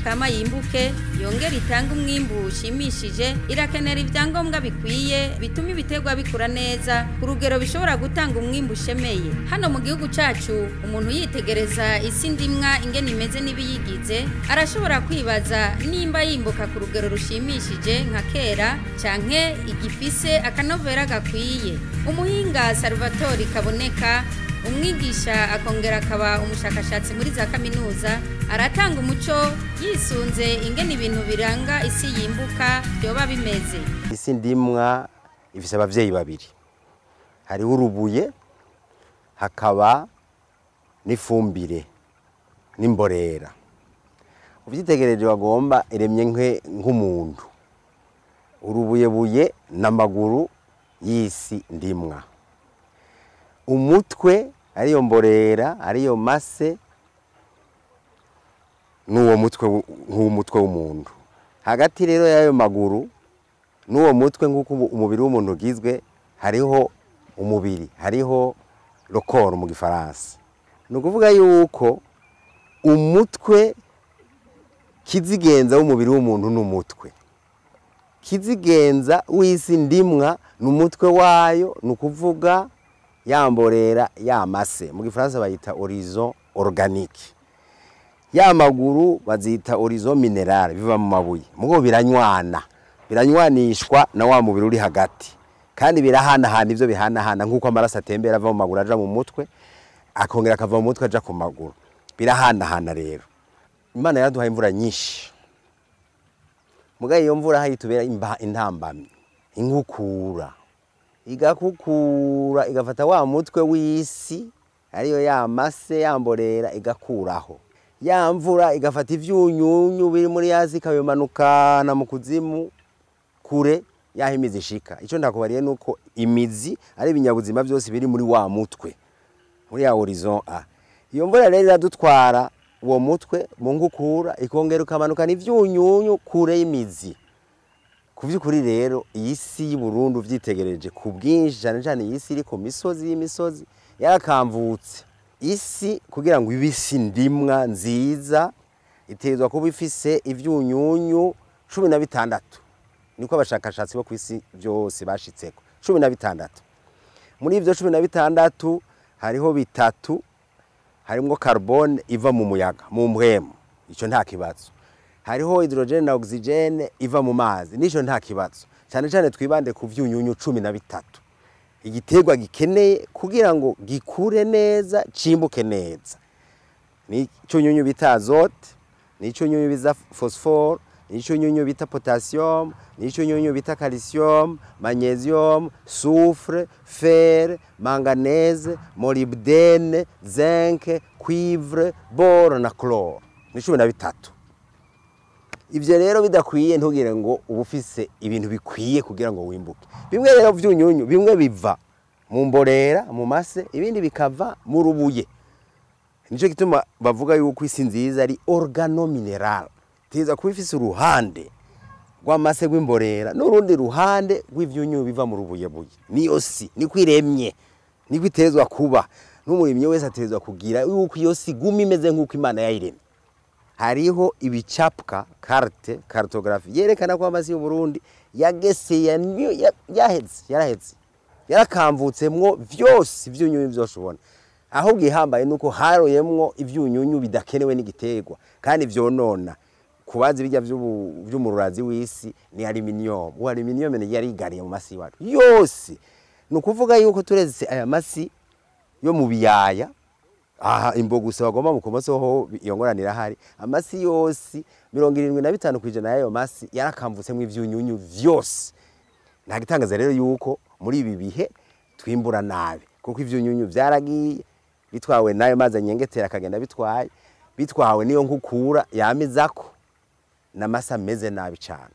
kama yimbuke yongera itanga umwimbu ushimishije, irakenera ibyangombwa bikwiye bituma ibiterwa bikura neza ku rugero bishobora gutanga umwimbu ushemeye. Hano mu gihugu cacu, umuntu yitegereza isi ndimwa ingene imeze n'ibiyigize, arashobora kwibaza nimba yimbuka ku rugero rushimishije nka kera canke igifise akanovera gakwiye. Umuhinga Salvatore Kaboneka, umwigisha akongera akaba umushakashatsi muri za kaminuza, aratanga umuco yisunze ingene ibintu biranga isi yimbuka byoba bimeze. Isi ndimwa ifise abavyeyi babiri, hariho urubuye hakaba n'ifumbire n'imborera. Uvyitegereje bagomba iremye nk'umuntu, urubuyebuye n'amaguru y'isi ndimwa, umutwe ariyo mborera ariyo mase n'uwo mutwe nk'umutwe w'umuntu. Hagati rero y'ayo maguru n'uwo mutwe nk'uko umubiri w'umuntu ugizwe, hariho umubiri, hariho le corps mu gifaransa. Ni ukuvuga yuko umutwe kizigenza w'umubiri w'umuntu n'umutwe kizigenza w'isi ndimwa n'umutwe wayo, ni ukuvuga yamborera yamase, mu gifaransa bayita horizon organique. Ya maguru bazita horizon minéral, biva mu mabuye, mugo biranywana, biranywanishwa na wa mubiri uri hagati, kandi birahanahana ivyo bihanahana nkuko amaraso atembera ava mu maguru aja mu mutwe, akongera akava mu mutwe aja ku maguru, birahanahana. Rero Imana yaraduhaye imvura nyinshi, mugaye iyo mvura hayitubera intambamyi, inkukura igakukura igafata wa mutwe w'isi ariyo yamase yamborera igakuraho ya mvura, igafata ivyunyunyu biri muri yasi ikabimanukana mu kuzimu kure yaho imizi ishika. Ico ndakubariye nuko imizi ari ibinyabuzima byose biri muri wa mutwe, muri ya horizon A. Iyo mvura rero iradutwara uwo mutwe mu nkukura, ikongera ikamanukana ivyunyunyu kure y'imizi. Ku vy'ukuri rero iyi si y'u Burundi uvyitegereje ku bwinshi, cyane cyane iyi si iri ku misozi y'imisozi yarakamvutse. Isi kugira ngo ibe isi ndimwa nziza itegerezwa kuba ifise ivyunyunyu 16, niko abashakashatsi bo kw'isi byose bashitseko, 16. Muri ivyo 16 hariho bitatu harimwo carbone iva mu muyaga, mu mpwemu, ico nta kibazo. Hariho hydrogène na oxygène iva mu mazi, nico nta kibazo. Cyane cyane twibande ku vyunyunyu 13 igiterwa gikeneye kugira ngo gikure neza, cimbuke neza. Ni icunyunyu bita azote, ni icunyunyu bita phosphore, ni icunyunyu bita potassium, ni icunyunyu bita calcium, magnesium, soufre, fer, manganèse, molybdène, zinc, cuivre, bore na chlore. Ni 13. Ivyo rero bidakwiye ntugire ngo uba ufise ibintu bikwiye kugira ngo wimbuke. Bimwe rero vyunyunyu, bimwe biva mu mborera, mu mase, ibindi bikava mu rubuye. Nico gituma bavuga yuko isi nziza ari organomineral. Tiza kuba ifise uruhande rw'amase rw'imborera n'urundi ruhande rw'ivyunyunyu biva mu rubuyebuye. Niyo si niko iremye, niko itezwa kuba. N'umurimyi wese atezwa kugira yuko iyo si guma imeze nk'uko Imana yayiremye. Hariho ibicapwa, carte, cartographie yerekana ko amasi y'u Burundi yageseye, yaheze, yaraheze, yarakamvutsemwo vyose ivyunyunyu vyose ubona. Aho bwihambaye nuko haroyemwo ivyunyunyu bidakenewe n'igiterwa kandi vyonona. Kubazi bijya vy'umururazi w'isi ni aluminium. Uwo aluminium ni yari igariye mu masi wacu yose. Ni ukuvuga yuko turetse aya masi yo mu biyaya, aha imbo gusa bagomba mu kumoso ho iyo ngoranira, hari amasi yose 75% y'ayo masi yarakamvutsemwo ivyunyunyu vyose. Nta gitangaza rero yuko muri ibi bihe twimbura nabi, kuko ivyunyunyu vyaragiye bitwawe nayo mazi anyengetera akagenda bitwaye, bitwawe niyo nkukura yamizako n'amasi ameze nabi cane.